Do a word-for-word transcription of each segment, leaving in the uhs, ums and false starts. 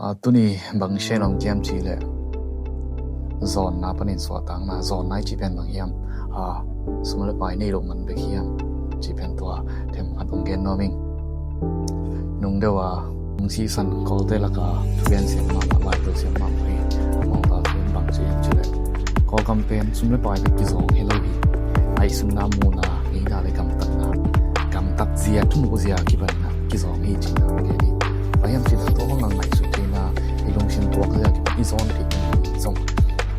A, tuni bang share nuam ka hiam cih leh zawnna panin suahtakna, zawnna i cih pen bang hiam? A, sum le pai nei loh man bek hiam cih pen tua themkhat hong gen nuam ing. Nung deuh a hong sihsan Kawlte laka thugen siam mahmah, laibu siam mahmah hi. Mawngtal pen bang ci hiam cih leh Kawlgam pen sum le pai bek kizawng hi lo hi. Ngaihsutna, muhna, ngeina le gamtatna, gamtat zia, thumuh zia kipan in ah kizawng hi cih na ka gen hi. Bang hiam cih leh tua bang a ngaihsut theihna, i lungsim tuak zia kipan i zawn theih zong,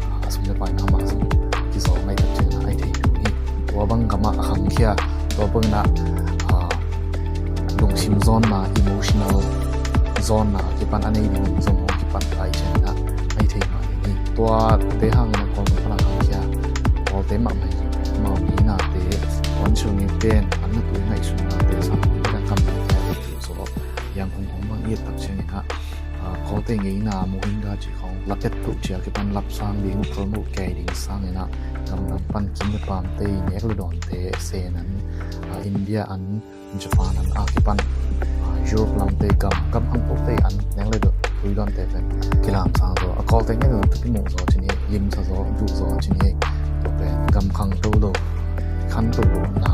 a, sum le pai mahmah zong kizawng ngaihtak cih na ai thei hi. Tua bang gam ah a khangkhia, tua bang in ah, a, lungsim zawnna, emotional zawnna kipan a nei ding zong hong kipan lai cih na ai thei mah hi. Tuate hangin a Kawlgam pan a khangkhia Kawlte mahmah hi. Amau neinate, puan sung i pen, an na tui ngaihsutnate sang, a kam i pen tu zaw. Yang hong hong bang i et tak ciangin ah, a, Kawlte ngeina, Rohingya cih khong lapiat tu cia kipan lapsang ding, promote kei ding sangin ah, gamdang pan kim le pamte, nek le dawnte, sen an, a, India an, Japan an a kipan, a, Europe lamte gam, gam khangtote an nek le dawn, tui dawnte pen kilamsang zaw. A Kawlte ngen zong thupi muh zaw cih ni, limsa zaw, duh zaw cih ni. Tua pen gam khangto lo, khanto lo na,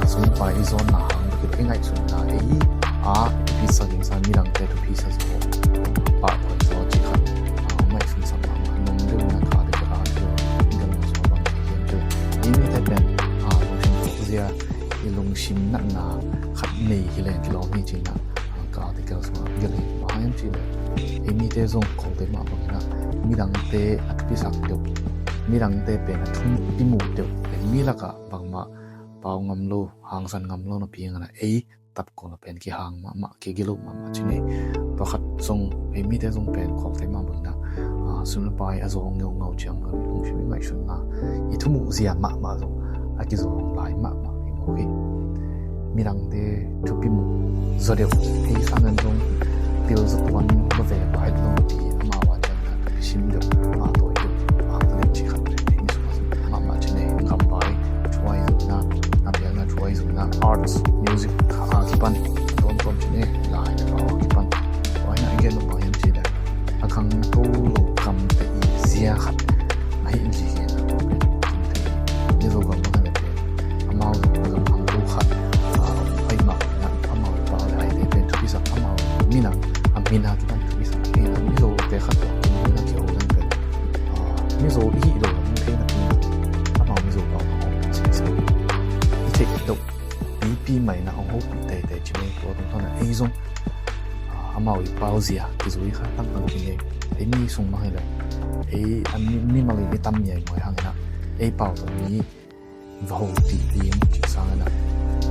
a, sum pai i zawnna hang bek i ngaihsutna, ei a thupi sa ding sa, midangte thupi sa zaw. Pah koi zaw cih khat, a, ngaihsun sak mahmah, nong deuh na kha deuh ka a deuh, i gam zaw bang cih hiam cih. Ei mite pen, a, lungsim tuak zia, i lungsim natna khat nei hi leng kilawm hi cih na, a, ka article sungah gelh hi. Bang hiam cih leh ei mite zong Kawlte mah bangin ah midangte a thupisak deuh, midangte pen a thupi muh deuh, mi lakah bangmah pau ngam lo, hangsan ngam lo napi hangin ah ei tap kawla pen kihang mahmah, kigilo mahmah cih ni. Pakhat zong, ei mite zong pen Kawlte mah bangin ah, a, sum le pai a zawng ngeungau ciang lo, i lungsim i ngaihsutna, i thumuh zia mahmah zong a kizawng lai mahmah hi mawk hi. Midangte thupi muh zaw deuh, ei sangin zong pil zaw tuan lo ve, va het lo napi, amau a ciang thupi sim deuh, a tawi deuh, a ta deuh cih khat pen i sungah mahmah cih ni. Gambai thuai zuina, a piakna thuai zuina, arts, music a kipan tuamtuam cih ni, lai le pau a kipan. Tua hi na i gen nop bang hiam cih leh a khangto lo gamte i zia khat ahi in ci hi na, tua pen kim thei. Mizo gam bang hi leh pen amau gam khangto khat, a, om pai mah na, amau i pau le aite pen thupisak, amau minam a min a kipan thupisak hi na, Mizote khat tua kim hi na kiho dang pen, a, Mizo i hih lo na min thei na pi na, amau Mizo pau na om sing sing i theih deuh pipi mai na hong hopih teitei cih ni. Tua tungtawn a ei zong, a, amau i pau zia kizui kha tangtang cih ni. Ei mi sung bang hi leh ei a mi, mimal in i tam ngiaingai hangin ah ei pau tawh mi va hopih ding cih sangin ah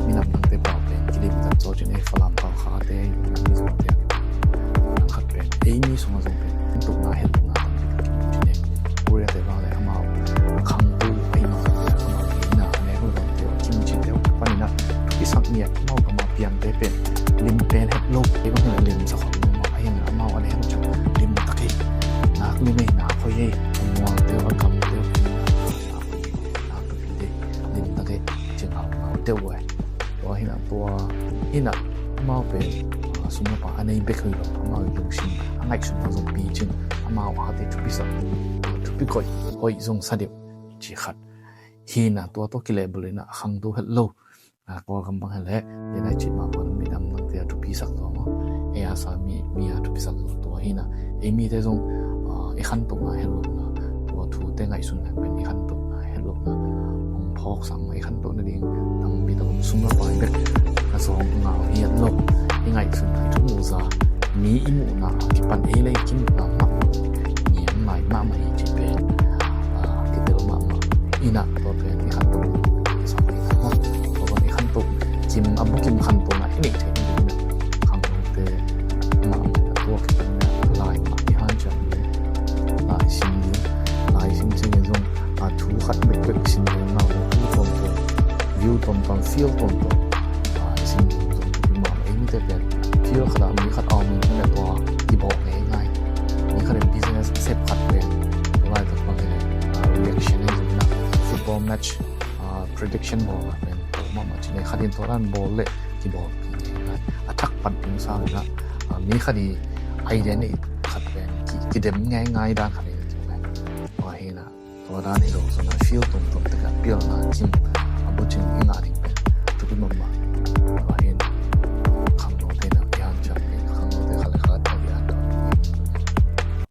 minam dangte pau pen kilimtat zaw cih ni. Falam pau khate, Mizote a kipan khat pen ei mi sungah zong pen khantohna, hetlohna tampi tak kimu cih ni. Koreate bang le amau a khangto ahih mah bangin amau ngeina, a nek le dawnte uh, a kimcite uh kipan in ah thupisak ngiat, amau gam a piangte pen lim pen het lo, ei bang hi leh limsa khol lo mah, ahi hangin amau a nek uh ciang lim tak hi, nak lim ei, nak hoih ei, a mualte uh, a gamte uh, nak hoih ei, nak thupi ei, lim tak hi, cih hau ngau deuh uh ei. Tua hi na, tua hi na, amau pen, a, sum le pai a nei bek hi lo, amau i lungsim a ngaihsutna zong picin, amau a te thupisak, thupi koih, hoih zong sa deuh cih khat hi na. Tua tawh kilehbulh in ah a khangto het lo, a, Kawlgam bang hi leh, i nai cih mah bang, minam dangte a thupisak zaw maw, ei a sa mi, mi a thupisak zaw. Tua hi na, ei mite zong, a, i khantohna, hetlohna, tua thute ngaihsun leng pen i khantohna, hetlohna hong phawk sang mah, i khantoh nading tampi tak om, sum le pai bek a zawng ngau hiat lo, i ngaihsutna, i thumuh zia, mi i muhna a kipan ei le i kimuhna mah ngian lai mahmah hi cih pen, a, kitel mahmah. Hi na, tua pen i khantoh, i sa pai na maw, tua pen i khantoh, kim a bukim khantohna i neih theih nading na, khangnote mahmah na, tua kipan na lai mah i hanciam ding, lai sim ding, lai sim ciangin zong, a, thu khat bekbek sim ding, ngau thu tuamtuam, view tuamtuam, feel tuamtuam, a, sim ding zong thupi mah. Ei mite pen field khat ah mi khat a om in, tua kibawk ngeingai. Mi khat in business a sep khat pen tua laitak bang hi leh, a, reaction hi zong na, football match, a, prediction bawl na pen tua mahmah cih ni. Khat in tua dan bawl leh kibawk ngeingai. A thak pan ding sangin ah, a, mi khat i idea nei kidem ngeingai dan khat hi. Tua hi na, tua dan hi lo zong a field tuamtuam tengah pilna kim a bucin